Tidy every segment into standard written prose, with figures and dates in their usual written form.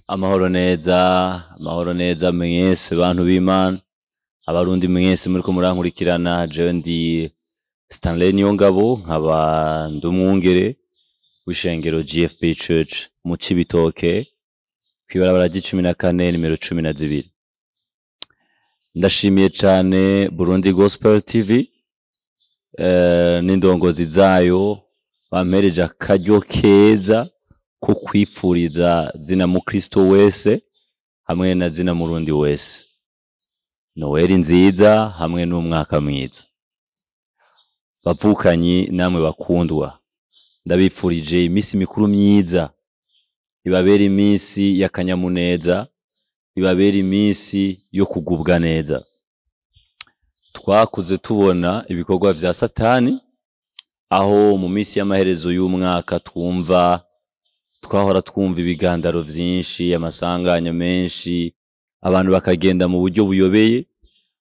Amahoro neza, amahoro neza mwese bantu b'Imana, abarundi mwese muriko murankurikirana. Jewe ndi Stanley Niyongabo, nkaba ndi umwungere w'ishengero GFP Church mu Cibitoke, kw'ibarabara ry'icumi na kane, nimero 12. Ndashimiye cane Burundi Gospel TV n'indongozi zayo bampereje akaryo keza ko kwipfuriza zina mukristo wese hamwe na zina murundi wese Noweli nziza hamwe n'umwaka mwiza. Bavukanyi namwe bakundwa, ndabipfurije iminsi mikuru myiza, ibabera iminsi y'akanyamuneza, ibabera iminsi yo kugubwa neza. Twakuze tubona ibikorwa vya Satani, aho mu minsi y'amaherezo y'umwaka twumva, twahora twumva ibigandaro vyinshi, amasanganya menshi, abantu bakagenda mu buryo buyobeye.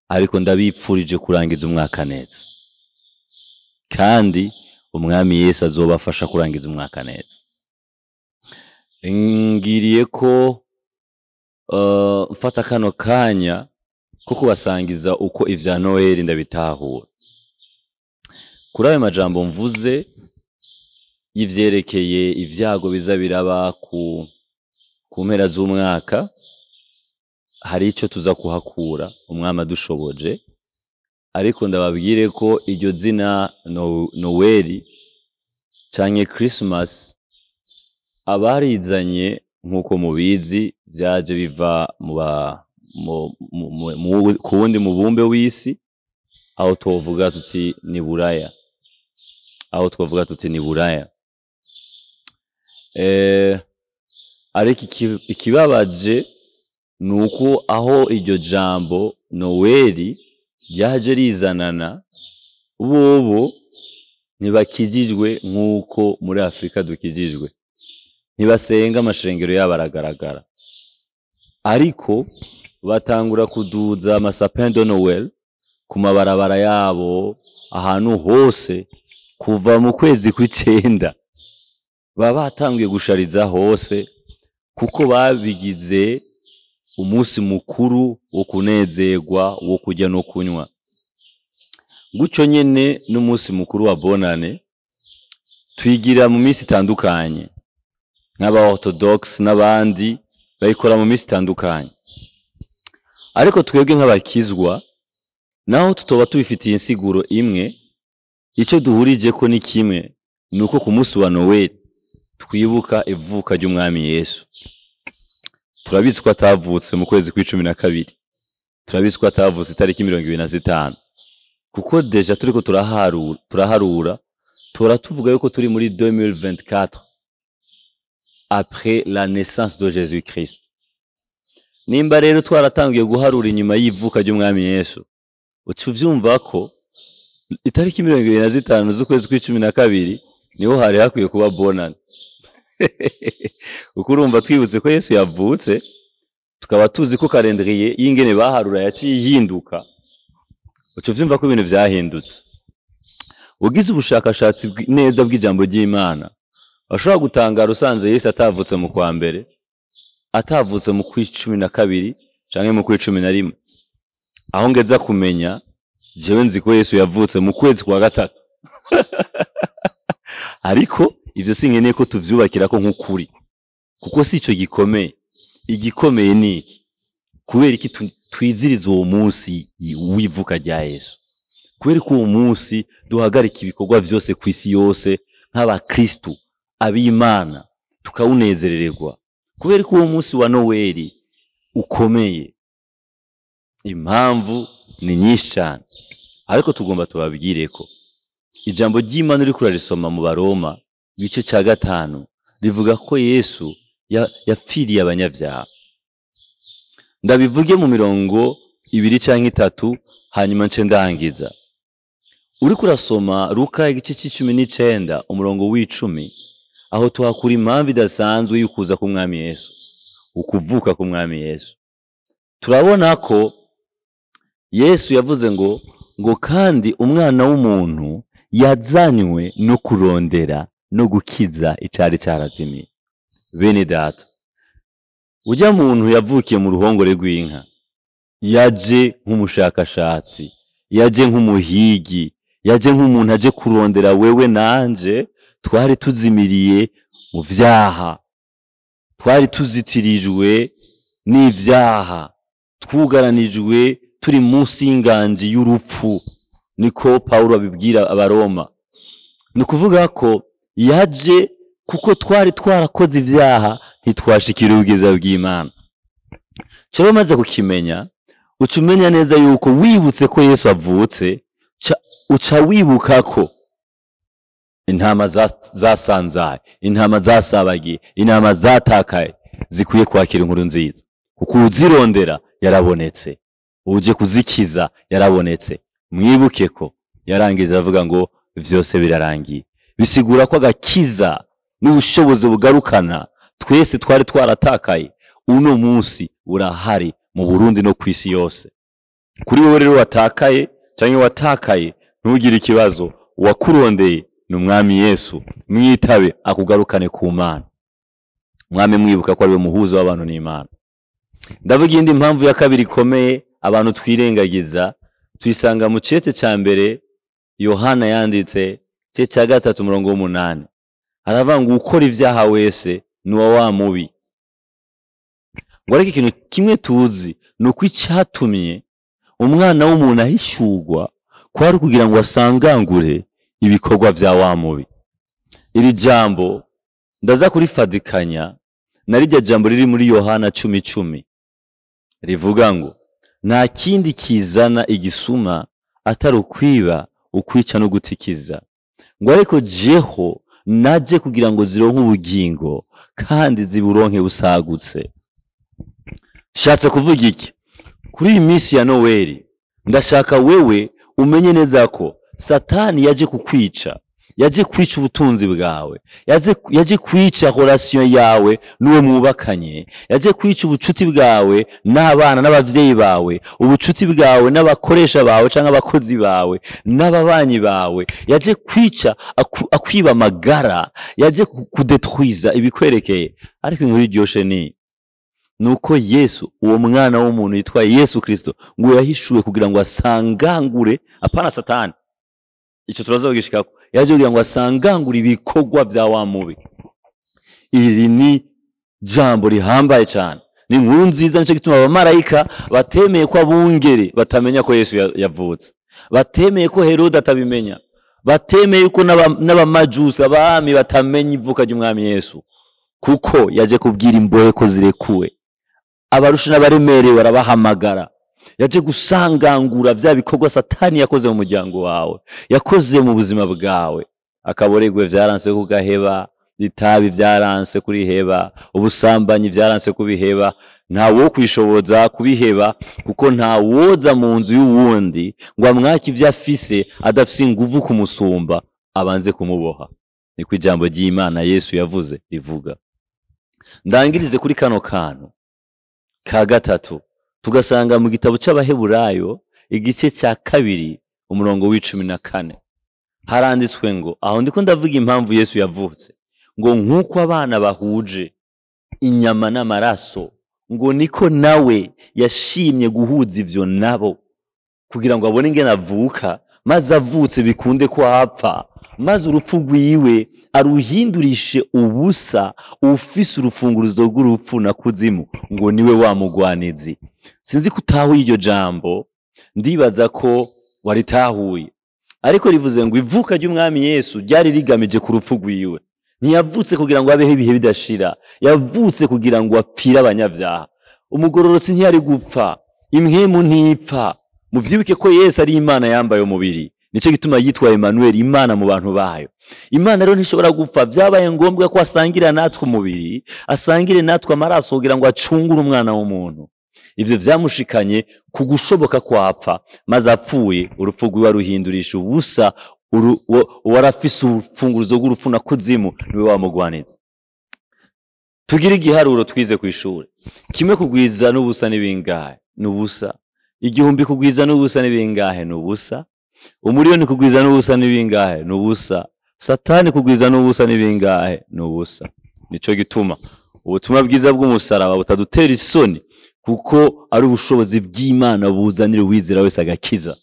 Ariko ndabipfurije kurangiza umwaka neza, kandi Umwami Yesu azobafasha kurangiza umwaka neza. Ngiriye ko mfata kano kanya ko kubasangiza uko ivya Noheli ndabitahura. Kuri ayo majambo mvuze y'ivyerekeye ivyago biza biraba ku mpera z'umwaka, hari ico tuza kuhakura Umwami adushoboje. Ariko ndababwire ko iryo zina Noweli canke Christmas, abarizanye nk'uko mubizi, vyaje biva mu ba mu, mu, mu, mu, ku wundi mubumbe w'isi, aho twovuga tuti ni Buraya, aho twovuga tuti ni Buraya. Ariko ikibabaje nuko aho iryo jambo Noweli ryaje rizanana, bobo ntibakijijwe nk'uko muri Afrika dukijijwe, ntibasenga, amashengero yabo aragaragara, ariko batangura kuduza ama sapin de Noël ku mabarabara yabo ahantu hose. Kuva mu kwezi kw'icenda baba batanguye gushariza hose, kuko babigize umunsi mukuru wo kunezerwa, wo kurya no kunywa. Gutyo nyene n'umunsi mukuru wa Bonane twigira mu minsi itandukanye, nk'aba Orthodox n'abandi bayikora mu minsi itandukanye. Ariko twebwe nk'abakizwa, naho tutoba tubifitiye insiguro imwe, icyo duhurije ko ni kimwe, ni uko ku munsi wa Noel twibuka ivuka ry'Umwami Yesu. Turabizi ko atavutse mu kwezi kw'icumi na kabiri, turabizi ko atavutse itariki 25, kuko déjà turiko turaharura, tora tuvuga yuko turi muri 2024 après la naissance de Jésus Christ. Nimba rero twaratangiye guharura inyuma y'ivuka ry'Umwami Yesu, uca uvyumva ko itariki 25 z'ukwezi kw'icumi na kabiri niho hari hakwiye kuba Bonane, kuko urumva twibutse ko Yesu yavutse, tukaba tuzi ko calendrier y'ingene baharura yaciye ihinduka, uca uvyumva ko ibintu vyahindutse. Ugize ubushakashatsi neza bw'ijambo ry'Imana, bashobora gutangara usanze Yesu atavutse mu kwa mbere, atavutse mu kw'icumi na kabiri canke mu kw'icumi na rimwe. Aho ngeza kumenya, jewe nzi ko Yesu yavutse mu kwezi kwa gatatu, ariko ivyo sinkeneye ko tuvyubakirako nk'ukuri, kuko si ico gikomeye. Igikomeye ni iki: kubera iki twiziriza uwo munsi w'ivuka rya Yesu? Kubera ko uwo munsi duhagarika ibikorwa vyose ku isi yose nk'abakristu ab'Imana, tukawunezerererwa? Kubera ko uwo munsi wa Noweli ukomeye? Impamvu ni nyinshi cyane, ariko tugomba tubabwire ko ijambo ry'Imana uriko urarisoma mu Baroma igice cya gatanu rivuga ko Yesu yapfiriye abanyabyaha. Ndabivuge mu mirongo ibiri canke itatu, hanyuma nce ndangiza. Uriko urasoma Luka igice c'icumi n'icenda, umurongo w'icumi, aho tuhakura impamvu idasanzwe y'ukuza k'Umwami Yesu, ukuvuka k'Umwami Yesu. Turabona ko Yesu yavuze ngo kandi Umwana w'umuntu yazanywe no kurondera no gukiza icari carazimiye. Bene data, Ujya muntu yavukiye mu ruhongore rw'inka, yaje nk'umushakashatsi, yaje nk'umuhigi, yaje nk'umuntu aje kurondera wewe nanje twari tuzimiriye mu vyaha, twari tuzitirijwe n'ivyaha, twugaranijwe turi munsi y'inganji y'urupfu. Niko Paulo abibwira Abaroma. Ni ukuvuga ko yaje kuko twari twarakoze ivyaha, ntitwashikira ubwiza bw'Imana. Cyo umaze kukimenya, uca umenya neza yuko wibutse ko Yesu avutse, uca wibuka ko intama zasanzaye, intama zasabagiye, intama zatakaye zikwiye kwakira inkuru nziza, kuko uzirondera yarabonetse, uje kuzikiza yarabonetse. Mwibuke ko yarangije avuga ngo vyose birarangiye. Bisigura ko agakiza n'ubushobozi bugarukana twese twari twaratakaye uno munsi burahari mu Burundi no kwisi yose. Kuri wewe rero watakaye canke watakaye, ntugire ikibazo, uwakurondeye ni Umwami Yesu. Mwitabe akugarukane ku Mana. Mwami mwibuka ko ari we muhuza w'abantu n'Imana. Ndavuga iyindi mpamvu ya kabiri ikomeye abantu twirengagiza, tuyisanga mu cete ca mbere Yohana yanditse, igice ca 3 umurongo w'8. Aravuga ngo ukora ivyaha wese ni wa mubi. Ngo ariko ikintu kimwe tuzi ni uko icatumye umwana w'umuntu ahishurwa kwari kugira ngo asangangure ibikorwa vya wa mubi. Iri jambo ndaza kurifadikanya na rirya jambo riri muri Yohana 10:10 rivuga ngo nta kindi kizana igisuma atari ukwiba, ukwica no gutikiza. Ngo ariko jeho naje kugira ngo zironke ubugingo kandi ziburonke busagutse. Shatse kuvuga iki? Kuri iyi minsi ya Noeli ndashaka wewe umenye neza ko Satani yaje kukwica, yaje kwica ubutunzi bwawe, yaje kwica relation yawe n'uwo mwubakanye, yaje kwica ubucuti bwawe n'abana n'abavyeyi bawe, ubucuti bwawe n'abakoresha bawe canke abakozi bawe n'ababanyi bawe, yaje kwica akwiba amagara, yaje kudetruiza ibikwerekeye. Ariko inkuru iryoshe ni nuko Yesu, uwo mwana w'umuntu yitwa Yesu Kristo, ngo yahishuwe kugira ngo asangangure, apana Satani, ico turazogishikako, yaje kugira ngo asangangure ibikorwa vya wa mubi. Iri ni jambo rihambaye cyane, ni inkuru nziza. Nico gituma abamarayika batemeye ko abungere batamenya ko Yesu yavutse, batemeye ko Herode atabimenya, batemeye ko n'abamajusi abami batamenya ivuka ry'umwami Yesu, kuko yaje kubwira imbohe ko zirekuwe, abarusha n'abaremerewe barabahamagara. Yaje gusangangura vya bikorwa Satani yakoze mu muryango wawe, yakoze mu buzima bwawe. Akaboregwe vyaranse kugaheba, itabi vyaranse kuriheba, ubusambanyi vyaranse kubiheba. Nta wo kwishoboza kubiheba, kuko nta woza mu nzu y'uwundi ngo amwake ivyo afise adafise inguvu kumusumba, abanze kumuboha. Niko ijambo ry'Imana Yesu yavuze rivuga. Ndangirize kuri kano kantu ka gatatu, tugasanga mu gitabo c'Abaheburayo igice cya 2 umurongo w'14 haranditswe ngo, aho ndiko ndavuga impamvu Yesu yavutse, ngo nkuko abana bahuje inyama n'amaraso, ngo niko nawe yashimye guhuza ivyo nabo, kugira ngo abone ingene avuka, maze avutse bikunde ko apfa, maze urupfu rwiwe aruhindurishe ubusa ufise urufunguruzo rw'urupfu na kuzimu, ngo niwe wa mugwanizi. Sinzi ko utahuye iryo jambo, ndibaza ko waritahuye, ariko rivuze ngo ivuka ry'umwami Yesu ryari rigamije ku rupfu rwiwe. Ntiyavutse kugira ngo abeho ibihe bidashira, yavutse kugira ngo apfire abanyabyaha. Umugororotsi ntiyari gupfa, impwemu ntipfa. Muvyibuke ko Yesu ari Imana yambaye umubiri, nico gituma yitwa Emmanuel, Imana mu bantu bayo. Imana rero ntishobora gupfa, vyabaye ngombwa ko asangira natwe umubiri, asangire natwe amaraso kugira ngo acungure umwana w'umuntu. Ivyo vyamushikanye ku gushoboka kwapfa, maze apfuye urupfu rwiwe aruhindurisha ubusa. Uwarafise urufunguruzo rw'urupfu na kuzimu niwe wamugwanitse. Tugira igiharuro twize kw'ishure, kimwe kugwiza n'ubusa ni bingahe? Ni ubusa. 1000 kugwiza n'ubusa ni bingahe? Ni ubusa. 1,000,000 kugwiza n'ubusa ni bingahe? Ni ubusa. Satani kugwiza n'ubusa ni bingahe? Ni ubusa. Nico gituma Ubutumwa bwiza bw'umusaraba butadutera isoni, kuko ari ubushobozi bw'Imana buzanira uwizera wese agakiza.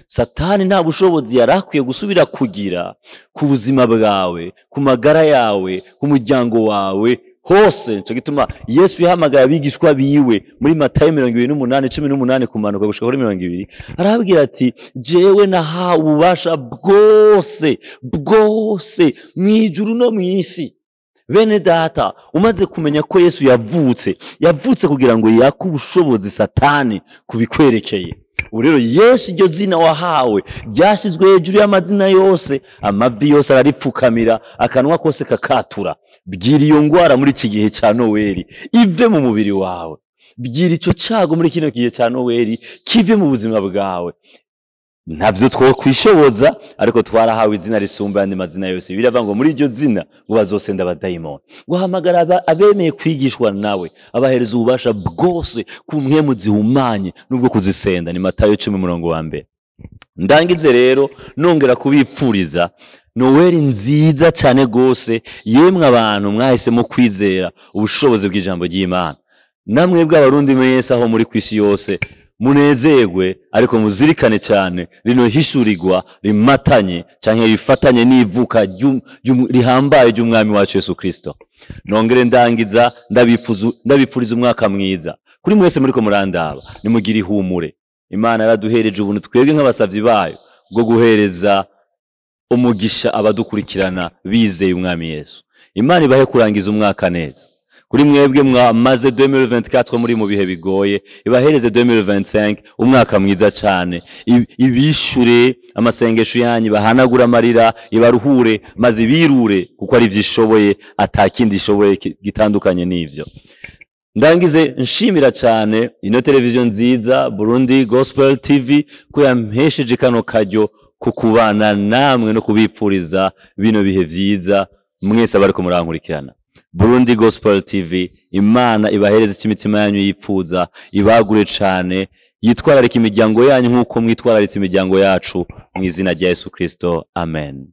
Satani nta bushobozi yari akwiye gusubira kugira ku buzima bwawe, ku magara yawe, ku muryango wawe hose. Nico gituma Yesu yahamagaye abigishwa biwe muri Matayo 28:18 kumanuka gushika kuri 20, arababwira ati jewe nahawe ububasha bwose bwose mw'ijuru no mw'isi. Bene data, umaze kumenya ko Yesu yavutse kugira ngo yake ubushobozi Satani kubikwerekeye. Ubu rero Yesu, iryo zina wahawe ryashyizwe hejuru y'amazina yose, amavi yose araripfukamira, akanwa kose kakatura. Bwira iyo ngwara muri iki gihe cya Noweli ive mu mubiri wawe, bwira ico cago muri kino gihe cya Noweli kive mu buzima bwawe. Ntavyo twokwishoboza, ariko twarahawe izina risumba ayandi mazina yose. Biravuga ngo muri iryo zina ngo bazosenda abadayimoni, guhamagara abemeye kwigishwa nawe, abahereza ububasha bwose ku mpwemu zihumanye n'ubwo kuzisenda. Ni Matayo 10:1. Ndangize rero nongera kubipfuriza Noweli nziza cyane gose. Yemwe abantu mwahisemo kwizera ubushobozi bw'ijambo ry'Imana, namwe bw'abarundi mwese aho muri kwisi yose, munezerwe, ariko muzirikane cyane rino hishurirwa rimatanye canke rifatanye n'ivuka rihambaye ry'umwami wacu Yesu Kristo. Nongere ndangiza ndabifuriza umwaka mwiza kuri mwese muriko murandaba. Nimugire ihumure, Imana yaraduhereje ubuntu twebwe nk'abasavyi bayo bwo guhereza umugisha abadukurikirana bizeye umwami Yesu. Imana ibahe kurangiza umwaka neza. Kuri mwebwe mwamaze 2024 muri mu bihe bigoye, ibahereze 2025 umwaka mwiza cyane, ibishure amasengesho yanyu, bahanagura amarira, ibaruhure maze ibirure, kuko ari vyishoboye, atakindi ishoboye gitandukanye n'ivyo. Ndangize nshimira cyane ino televiziyo nziza Burundi Gospel TV ko yampesheje kano karyo ko kubana namwe no kubipfuriza bino bihe vyiza mwese abariko murankurikirana. Burundi Gospel TV, Imana ibahereze icyo imitima yanyu yipfuza, ibagure cane, yitwararika imiryango yanyu nk'uko mwitwararitse imiryango yacu, mu izina rya Yesu Kristo, amen.